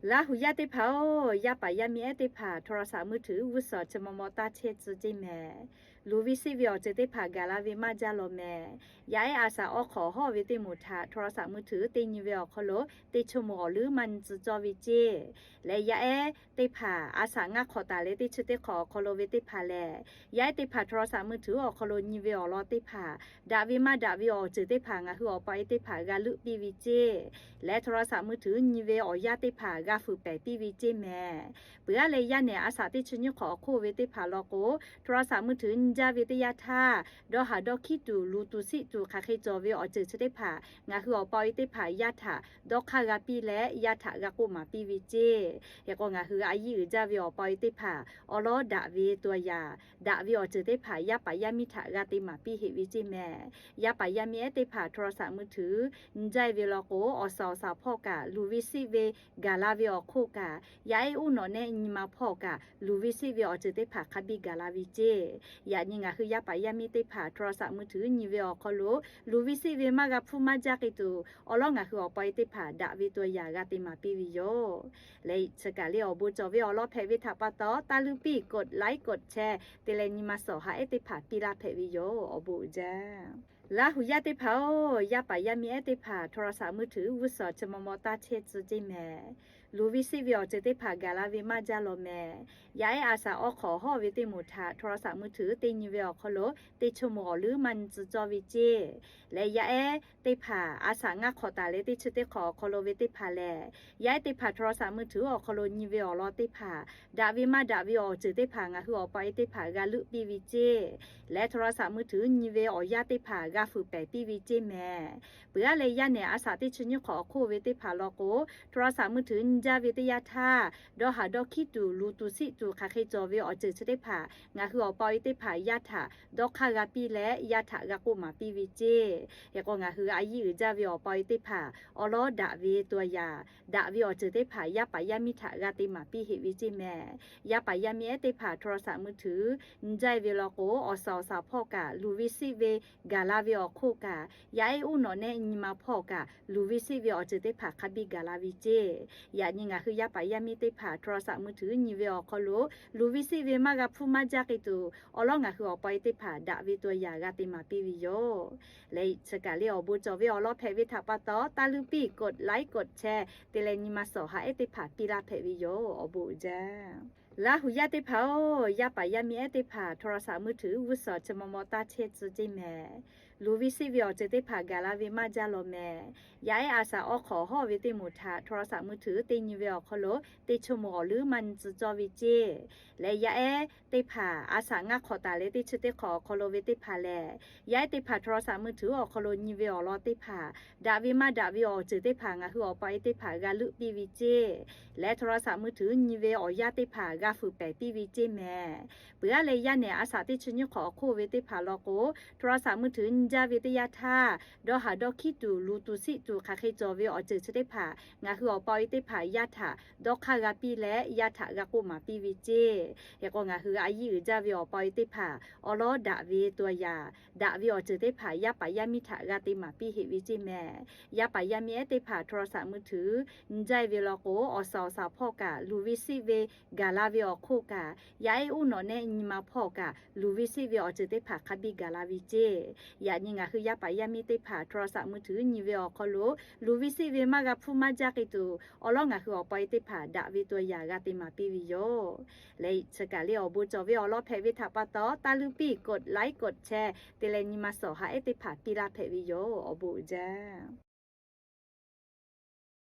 Laˇ huˍ yaˇ teˇ hpaˍ-oˬ, yaˇ paˍ yaˇ miˇ ehˉ teˇ hpaˍ โทรศัพท์มือถือ g'uˇ suhˍ chi maw maw taˇ chehˇ tcuh ceˇ mehˍ. Luˬ ve siˆ ve awˬ ceuˬ teˇ hpaˍ gaˬ la ve maˇ jaˇ law mehˍ. Yaˇ ehˉ a shaꞈ awˉ hk'awꞈ hawˉ ve teˇ moˍ htaꞈ โทรศัพท์มือถือ teˇ nyi ve awˬ hk'aw lo teˇ chi moˍ awˬ leuˉ maˇ nyi tcuh cawˇ ve ceˇ. Leh yaˇ ehˉ teˇ hpaˍ a shaꞈ ngaˇ hk'awꞈ taˍ leh teˇ chi teˇ hk'awꞈ awˬ hk'aw lo ve teˇ hpaˍ lehˬ, yaˇ ehˉ teˇ hpaˍ โทรศัพท์มือถือ awˬ hk'aw lo nyi ve awˬ lawn teˇ hpaˍ, daꞈ ve maˇ daꞈ ve awˬ ceuˬ teˇ hpaˍ ngaˬ hui awˬ pa e teˇ hpaˍ g'a leuˆ piˇ ve ceˇ. Leh โทรศัพท์มือถือ nyi ve awˬ yanˇ teˇ hpaˍ g'a fuiˍ pehˍ piˇ ve ceˇ mehˍ. Peuˬ aˉ leh yaˇ nehˬ a shaꞈ teˇ chi nyiˇ hk'awꞈ awˬ hk'oˆ ve teˇ hpaˍ law k'o, โทรศัพท์มือถือ nyi jaˇ ve teˇ yanˇ htaˇ, dawˇ haˍ dawˇ hkiˉ tuˬ, luˬ tuˬ siˆ tuˬ hk'aˬ hk'e cawˬ ve awˬ ceuˬ chi teˇ hpaˍ ngaˬ hui awˬ pa e teˇ hpaˍ yaˇ htaꞈ dawˇ hk'aˇ g'a piˇ leh, yaˇ htaꞈ g'a k'oˆ maˍ piˇ ve ceˇ. Hk'e k'o, ngaˬ hui a yiˇ uiˍ jaˇ ve awˬ pa e teˇ hpaˍ awˬ lawn daꞈ ve tuˬ yaˍ, daꞈ ve awˬ ceuˬ teˇ hpaˍ yaˇ paˍ yaˇ miˇ htaꞈ g'a te maˍ piˇ heꞈ ve ceˇ mehˍ. Yaˇ paˍ yaˇ miˇ ehˉ teˇ hpaˍ โทรศัพท์มือถือ nyi jaˇ ve law k'o, awˬ shaˍ awˬ shaˍ hpawˇ kaꞈ luˬ ve siˆ ve gaˬ la ve awˬ hk'oˆ kaꞈ, yaˇ ehˉ uˉ nawꞈ nehˆ nyi ma hpawˇ kaꞈ luˬ ve siˆ ve awˬ ceuˬ teˇ hpaˍ hk'a biˇ gaˬ la ve ceˇ. Yaꞈ nyi ngaˬ hui yaˇ paˍ yaˇ miˇ teˇ hpaˍ โทรศัพท์มือถือ nyi ve awˬ hk'aw lo luˬ ve siˆ ve maˇ g'a hpuˇ maˇ jaˇ k'ai tuˬ, awˬ lawn ngaˬ hui awˬ pa e teˇ hpaˍ daꞈ ve tuˬ yaˍ g'a te maˍ piˇ ve yoˬ. Leh chi kaˬ le awˬ bon cawˬ ve awˬ lawn hpehꞈ ve htaꞈ pa taw, taˇ luˇ piˇ กดไลค์ กดแชร์ te leh nyi ma sawˍ ha ehˉ teˇ hpaˍ piˇ laˇ hpehꞈ ve yoˬ. Awˬ bon uiˍ jaˇ. Laˇ huˍ yaˇ teˇ hpaˍ-oˬ, yaˇ paˍ yaˇ miˇ ehˉ teˇ hpaˍ โทรศัพท์มือถือ g'uˇ suhˍ chi maw maw taˇ chehˇ tcuh ceˇ mehˍ. Luˬ ve siˆ ve awˬ ceuˬ teˇ hpaˍ gaˬ la ve maˇ jaˇ law mehˍ. Yaˇ ehˉ a shaꞈ awˉ hk'awꞈ hawˉ ve teˇ moˍ htaꞈ โทรศัพท์มือถือ teˇ nyi ve awˬ hk'aw lo teˇ chi moˍ awˬ leuˉ maˇ nyi tcuh cawˇ ve ceˇ. Leh yaˇ ehˉ teˇ hpaˍ a shaꞈ ngaˇ hk'awꞈ taˍ leh teˇ chi teˇ hk'awꞈ awˬ hk'aw lo ve teˇ hpaˍ lehˬ, yaˇ ehˉ teˇ hpaˍ โทรศัพท์มือถือ awˬ hk'aw lo nyi ve awˬ lawn teˇ hpaˍ, daꞈ ve maˇ daꞈ ve awˬ ceuˬ teˇ hpaˍ ngaˬ hui awˬ pa e teˇ hpaˍ g'a leuˆ piˇ ve ceˇ. Leh โทรศัพท์มือถือ nyi ve awˬ yanˇ teˇ hpaˍ g'a fuiˍ pehˍ piˇ ve ceˇ mehˍ. Peuˬ aˉ leh yaˇ nehˬ a shaꞈ teˇ chi nyiˇ hk'awꞈ awˬ hk'oˆ ve teˇ hpaˍ law k'o, โทรศัพท์มือถือ nyi jaˇ ve teˇ yanˇ htaˇ, dawˇ haˍ dawˇ hkiˉ tuˬ, luˬ tuˬ siˆ tuˬ hk'aˬ hk'e cawˬ ve awˬ ceuˬ chi teˇ hpaˍ ngaˬ hui awˬ pa e teˇ hpaˍ yaˇ htaꞈ dawˇ hk'aˇ g'a piˇ leh, yaˇ htaꞈ g'a k'oˆ maˍ piˇ ve ceˇ. Hk'e k'o, ngaˬ hui a yiˇ uiˍ jaˇ ve awˬ pa e teˇ hpaˍ awˬ lawn daꞈ ve tuˬ yaˍ, daꞈ ve awˬ ceuˬ teˇ hpaˍ yaˇ paˍ yaˇ miˇ htaꞈ g'a te maˍ piˇ heꞈ ve ceˇ mehˍ. Yaˇ paˍ yaˇ miˇ ehˉ teˇ hpaˍ โทรศัพท์มือถือ nyi jaˇ ve law k'o, awˬ shaˍ awˬ shaˍ hpawˇ kaꞈ luˬ ve siˆ ve gaˬ la ve awˬ hk'oˆ kaꞈ, yaˇ ehˉ uˉ nawꞈ nehˆ nyi ma hpawˇ kaꞈ luˬ ve siˆ ve awˬ ceuˬ teˇ hpaˍ hk'a biˇ gaˬ la ve ceˇ. Yaꞈ nyi ngaˬ hui yaˇ paˍ yaˇ miˇ teˇ hpaˍ โทรศัพท์มือถือ nyi ve awˬ hk'aw lo luˬ ve siˆ ve maˇ g'a hpuˇ maˇ jaˇ k'ai tuˬ, awˬ lawn ngaˬ hui awˬ pa e teˇ hpaˍ daꞈ ve tuˬ yaˍ g'a te maˍ piˇ ve yoˬ. Leh chi kaˬ le awˬ bon cawˬ ve awˬ lawn hpehꞈ ve htaꞈ pa taw, taˇ luˇ piˇ กดไลค์ กดแชร์ te leh nyi ma sawˍ ha ehˉ teˇ hpaˍ piˇ laˇ hpehꞈ ve yoˬ. Awˬ bon uiˍ jaˇ. Laˇ huˍ yaˇ teˇ hpaˍ-oˬ, yaˇ paˍ yaˇ miˇ ehˉ teˇ hpaˍ โทรศัพท์มือถือ g'uˇ suhˍ chi maw maw taˇ chehˇ tcuh ceˇ mehˍ. Luˬ ve siˆ ve awˬ ceuˬ teˇ hpaˍ gaˬ la ve maˇ jaˇ law mehˍ. Yaˇ ehˉ a shaꞈ awˉ hk'awꞈ hawˉ ve teˇ moˍ htaꞈ โทรศัพท์มือถือ teˇ nyi ve awˬ hk'aw lo teˇ chi moˍ awˬ leuˉ maˇ nyi tcuh cawˇ ve ceˇ. Leh yaˇ ehˉ teˇ hpaˍ a shaꞈ ngaˇ hk'awꞈ taˍ leh teˇ chi teˇ hk'awꞈ awˬ hk'aw lo ve teˇ hpaˍ lehˬ, yaˇ ehˉ teˇ hpaˍ โทรศัพท์มือถือ awˬ hk'aw lo nyi ve awˬ lawn teˇ hpaˍ, daꞈ ve maˇ daꞈ ve awˬ ceuˬ teˇ hpaˍ ngaˬ hui awˬ pa e teˇ hpaˍ g'a leuˆ piˇ ve ceˇ. Leh โทรศัพท์มือถือ nyi ve awˬ yanˇ teˇ hpaˍ g'a fuiˍ pehˍ piˇ ve ceˇ mehˍ. Peuˬ aˉ leh yaˇ nehˬ a shaꞈ teˇ chi nyiˇ hk'awꞈ awˬ hk'oˆ ve teˇ hpaˍ law k'o, โทรศัพท์มือถือ nyi jaˇ ve teˇ yanˇ htaˇ, dawˇ haˍ dawˇ hkiˉ tuˬ, luˬ tuˬ siˆ tuˬ hk'aˬ hk'e cawˬ ve awˬ ceuˬ chi teˇ hpaˍ ngaˬ hui awˬ pa e teˇ hpaˍ yaˇ htaꞈ dawˇ hk'aˇ g'a piˇ leh, yaˇ htaꞈ g'a k'oˆ maˍ piˇ ve ceˇ. Hk'e k'o, ngaˬ hui a yiˇ uiˍ jaˇ ve awˬ pa e teˇ hpaˍ awˬ lawn daꞈ ve tuˬ yaˍ, daꞈ ve awˬ ceuˬ teˇ hpaˍ yaˇ paˍ yaˇ miˇ htaꞈ g'a te maˍ piˇ heꞈ ve ceˇ mehˍ. Yaˇ paˍ yaˇ miˇ ehˉ teˇ hpaˍ โทรศัพท์มือถือ nyi jaˇ ve law k'o, awˬ shaˍ awˬ shaˍ hpawˇ kaꞈ luˬ ve siˆ ve gaˬ la ve awˬ hk'oˆ kaꞈ, yaˇ ehˉ uˉ nawꞈ nehˆ nyi ma hpawˇ kaꞈ luˬ ve siˆ ve awˬ ceuˬ teˇ hpaˍ hk'a biˇ gaˬ la ve ceˇ. Yaꞈ nyi ngaˬ hui yaˇ paˍ yaˇ miˇ teˇ hpaˍ โทรศัพท์มือถือ nyi ve awˬ hk'aw lo luˬ ve siˆ ve maˇ g'a hpuˇ maˇ jaˇ k'ai tuˬ, awˬ lawn ngaˬ hui awˬ pa e teˇ hpaˍ daꞈ ve tuˬ yaˍ g'a te maˍ piˇ ve yoˬ. Leh chi kaˬ le awˬ bon cawˬ ve awˬ lawn hpehꞈ ve htaꞈ pa taw, taˇ luˇ piˇ กดไลค์ กดแชร์ te leh nyi ma sawˍ ha ehˉ teˇ hpaˍ piˇ laˇ hpehꞈ ve yoˬ. Awˬ bon uiˍ jaˇ.